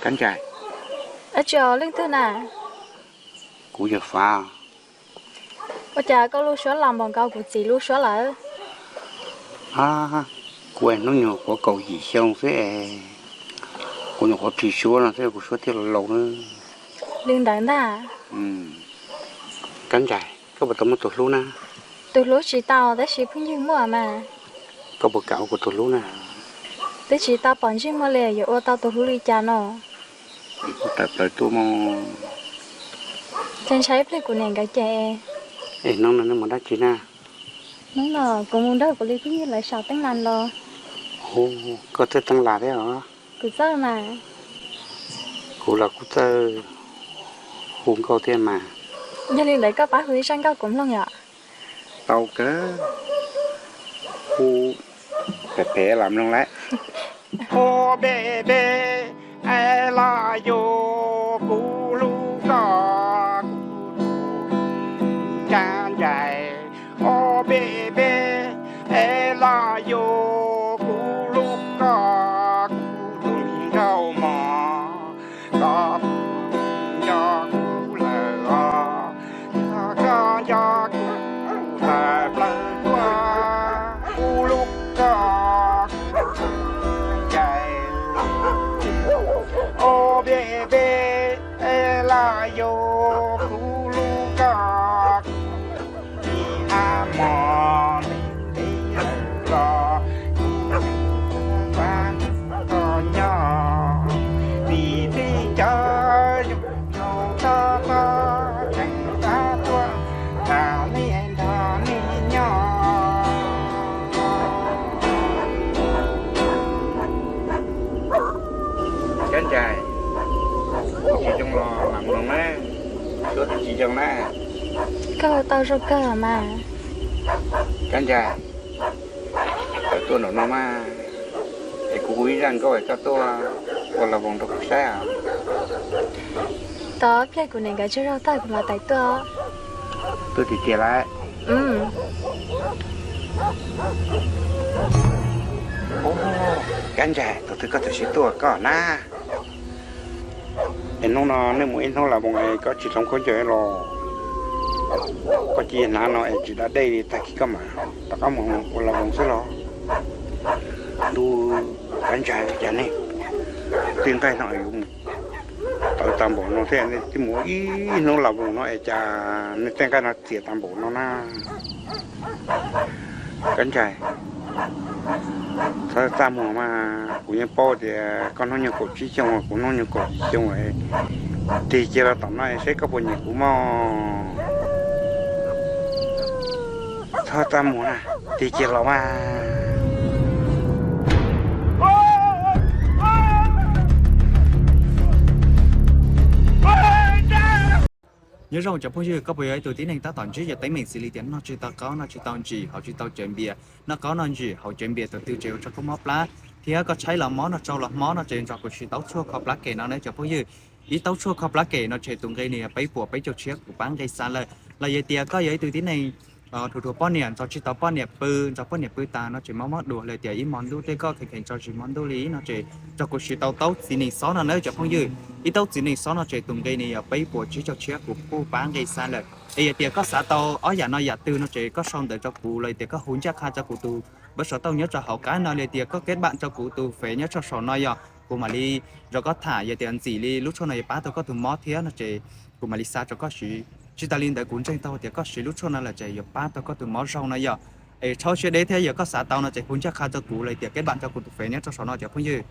Kab Ncaim. Dab tsi os, leej twg na? Kuv yog Fav. Ua cas koj lub suab los npaum nkaus kuv txiv lub suab lawm? Ab, kuv hnub nyuam qhuav kaum yim xyoo xwb es, kuv nyuam qhuav phim suab no xwb kuv suab thiaj laus laus na. Li ntawd ntag. Kab Ncaim, koj puas tau muaj tus hlub na? Tus hlub tsis tau tab sis phooj ywg muaj mas. Koj puas kam ua kuv tus hlub na? Twb tsis tau pom ntsej muag li yuav ua tau tus hlub li cas no. Tawm plaws tuaj mus. Ces ntshai ib pliag kuv niam nkawd cem. Es hnub no nej mus dab tsi na? Hnub no kuv mus nrog kuv li phooj ywg lawv sau teeb las los. Hu, koj txawj teeb las thiab os? Kuv txawj mas. Kuv los kuj txawj hu nkauj thiab mas. Yog li ntawd koj pab hu ib zaj nkauj kuv mloog yom? Tau kawg, hu pem pem los mloog lawm. Ua npe npe, es los yug kuv hlub koj, kuv tus Kab Ncaim. Ua npe npe, es los yug kuv hlub koj, kuv tus me nkauj mog, koj puas nco kuv lawm os? Yog koj nco kuv, tawm plaws tuaj, kuv hlub koj, Kab Ncaim. Ua npe npe, es los yug kuv hlub koj, kuv tus me nkauj mog, ntev ntev lawm los kuv yuav pab koj nyob, vim teb chaws zoo zoo, toj toj tseem tab tuaj tham nej nrog nej nyob. Kab Ncaim, tsis zoo los mam mloog na, suab twb tsis zoo na. Koj tau zoo kawg mas. Kab Ncaim, tawm tuaj nraum no mas, es kuv hu ib zaj nkauj es koj tuaj ua las voos rau kuv saib os. Tos pliag kuv niam nkawd tsaug zog tag kuv mam tawm tuaj. Tuaj tiag tiag lawm. Kab Ncaim, thaum twg koj txawm siv tuaj koj na? Es hnub no nej mus ib hnub las voos es koj tsis hloov khaub ncaws los? Koj cia hnav no es tsis da dej li, tag kis koj mam rov qab mus ua las voos xwb los? Ntuj, Kab Ncaim, cas nej tej nqaij no yuav mus tawv tag npaum no thiab, nej twb mus ib hnub las voos no es cas nej tej nqaij no txias tag npaum no na? Kab Ncaim, txhob txaj muag mas, kuv yeej paub tias koj hnub nyoog kaum tsib xyoo, kuv hnub nyoog kaum yim xyoo, tig cia los tom no saib koj puas nyiam kuv mog. Txhob txaj muag na, tig cia los mas. Nyob zoo cov phooj ywg, koj puas yog ib tug tib neeg tab tom ntsib cov teeb meem xws li tias noj tsis tau qaub, noj tsis tau ntsim, haus tsis tau cawv npias, noj qaub noj ntsim, haus cawv npias, tus twg tseem ua tso koj mob plab, thiab koj tshaib los mob, noj tsau los mob no ces nrog kuv siv tau tshuaj kho plab kem no na cov phooj ywg. Ib tau tshuaj kho plab kem no ces tus nqi nws yog peb puas peb caug tshiab kuv pab nqi xa lawm. Los yog tias koj yog ib tug tib neeg dhuav dhuav poj niam, nrog tsis tau poj niam pw, nrog poj niam pw tas no ces mob mob duav, los tias ib hmo ntuj tej koj kheev kheev tso zis mob ntuj li no ces nrog kuv siv tau taub txiv nees xob no na cov phooj ywg. Ib taub txiv nees xob no ces tus nqi nws yog peb puas tsib caug tshiab kuv kuj pab nqi xa lawm. Es yog tias koj xav tau ob yam no yam twg no ces koj sau ntawv rau kuv, los tias koj hu ncaj qha rau kuv tus npawb xov tooj nyob rau hauv qab no, los tias koj keb npam rau kuv tus fev nyob rau saum no yog kuv mam li nrog koj tham. Yog tias ntxim li lub tshuaj no yuav pab tau koj tus mob thiab no ces kuv mam li xa rau koj siv. Tsis tas li ntawd kuv ntseeg tau tias koj siv lub tshuaj no lawm ces yuav pab tau koj tus mob zoo no yog. Es txhob siab deb thiab, yog koj xav tau no ces hu ncaj qha rau kuv, los tias keb npam rau kuv tus fev nyob rau saum no cov phooj ywg.